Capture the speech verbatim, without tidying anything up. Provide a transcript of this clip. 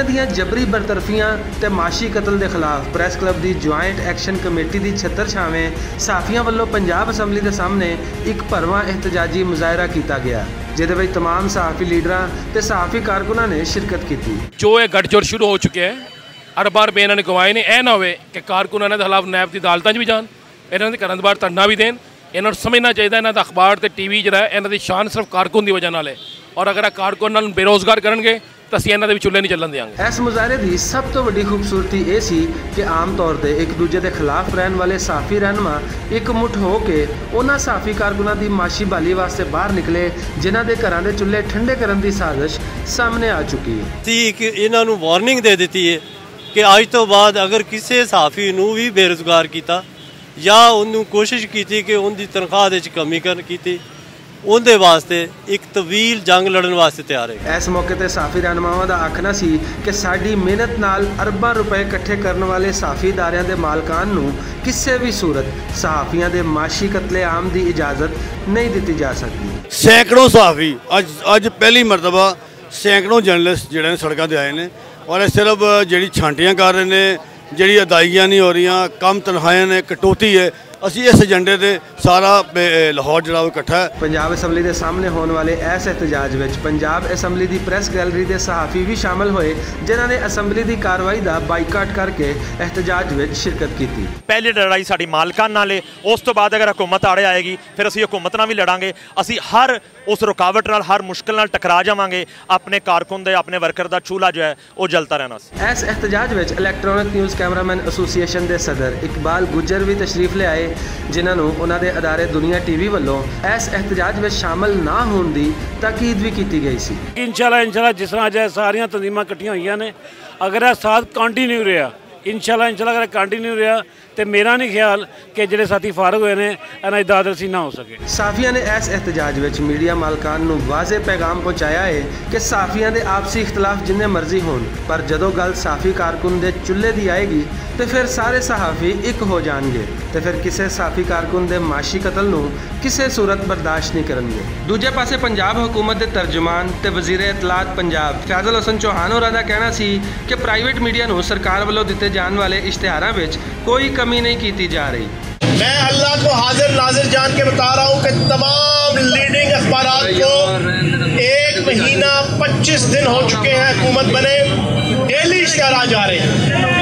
دیاں جبری برطرفیاں تے معاشی قتل دے خلاف پریس کلب دی جوائنٹ ایکشن کمیٹی دی چھتر چھاویں صحافیاں ولوں پنجاب اسمبلی دے سامنے اک بھرواں احتجاجی مظاہرہ کیتا گیا، جدے وچ تمام صحافی لیڈراں تے صحافی کارکناں نے شرکت کیتی۔ جو یہ گٹھ جوڑ شروع ہو چکے ہیں، ارباں روپے انہاں نے کمائے نے، اے نہ ہوئے کہ کارکن انہاں دے خلاف نیب دی عدالتاں 'چ بھی جان، انہاں دے گھراں دے باہر دھرنا بھی دین۔ انہاں نوں سمجھنا چاہیدا، انہاں دا اخبار تے ٹی وی جڑا ہے، انہاں دی شان صرف کارکن دی وجہ نال ہے، اور اگر اے کارکن انہاں نوں بے روزگار کرنگے، تاں اسی انہاں دے وچ چولہے نہیں چلن دیاں گے۔ اس مظاہرے دی سب توں وڈی خوبصورتی اے سی کہ عام طور تے اک دوجے دے خلاف رہن والے صحافی رہنما اک مٹھ ہو کے انہاں صحافی کارکناں دی معاشی بحالی واسطے باہر نکلے، جنہاں دے گھراں دے چولہے ٹھنڈے کرن دی سازش سامنے آ چکی ہے۔ سی ایک انہاں نوں وارننگ دے دتی ہے کہ اج توں بعد اگر کسے صحافی نوں وی بے روزگار کیتا یا انہوں کوشش کیتی کہ ان دی تنخواہ دے وچ کمی کرن کیتی، ان دے واسطے ایک طویل جنگ لڑن واسطے تیار ہے۔ اس موقع تے صحافی رہنماواں دا آکھنا سی کہ ساڈی محنت نال ارباں روپے اکٹھے کرن والے صحافی اداریاں دے مالکان نوں کسے وی صورت صحافیاں دے معاشی قتل عام دی اجازت نہیں دتی جا سکدی۔ سینکڑوں صحافی اج اج پہلی مرتبہ سینکڑوں جرنلسٹ جڑے نے سڑکاں تے آئے نے، اور اے صرف جڑی چھانٹیاں کر رہے نے، جڑی ادائیگیاں نہیں ہو رہیاں، کم تنخواہیاں نے، کٹوتی ہے، اسی اس ایجنڈے تے سارا پے- لاہور جڑا وہ اکٹھا ہے۔ پنجاب اسمبلی دے سامنے ہون والے ایس احتجاج وچ پنجاب اسمبلی دی پریس گیلری دے صحافی وی شامل ہوئے، جنہاں نے اسمبلی دی کاروائی دا بائیکاٹ کر کے احتجاج وچ شرکت کیتی۔ پہلی لڑائی ساڈی مالکان نال ہے، اس تو بعد اگر حکومت آڑے آئے گی، پھر اسی حکومت نال وی لڑاں گے۔ اسی ہر اس رکاوٹ نال، ہر مشکل نال ٹکرا جاواں گے۔ اپنے کارکن دے، اپنے ورکر دا چولہا جو ہے، وہ جلتا رہنا سی۔ اس احتجاج وچ الیکٹرانک نیوز کیمرامین ایسوسی ایشن دے صدر اقبال گجر وی تشریف لے آئے، جنہاں نوں انہاں دے ادارے دنیا ٹی وی ولوں اس احتجاج وچ شامل نہ ہون دی تاکید وی کیتی گئی سی۔ انشاءاللہ انشاءاللہ جس طرح اج ساریاں تنظیماں اکٹھیاں ہوئیاں نے، اگر یہ ساتھ کنٹینیو رہیا، انشاءاللہ انشاءاللہ اگر کنٹینیو رہیا، تے میرا نہیں خیال کہ جڑے ساتھی فارغ ہوئے نے، انہاں دی دادرسی نہ ہو سکے۔ صحافیاں نے اس احتجاج وچ میڈیا مالکان نوں واضح پیغام پہنچایا ہے کہ صحافیاں دے آپسی اختلاف جنہیں مرضی ہون، پر جدوں گل صحافی کارکن دے چلے دی آئے گی، تے پھر سارے صحافی اک ہو جان گے، تے پھر کسے صحافی کارکن دے معاشی قتل نوں کسے صورت برداشت نہیں کرن گے۔ دوجے پاسے پنجاب حکومت دے ترجمان تے وزیر اطلاعات پنجاب فیضل حسن چوہان ہوراں دا کہنا سی کہ پرائیویٹ میڈیا نوں سرکار ولوں دتے جان والے اشتہاراں وچ کوئی کمی نہیں کیتی جا رہی۔ میں اللہ کو حاضر ناظر جان کے بتا رہا ہوں کہ تمام لیڈنگ اخبارات کو ایک مہینہ پچیس دن ہو چکے ہیں حکومت بنے، ڈیلی اشتہار آ جا رہے ہیں۔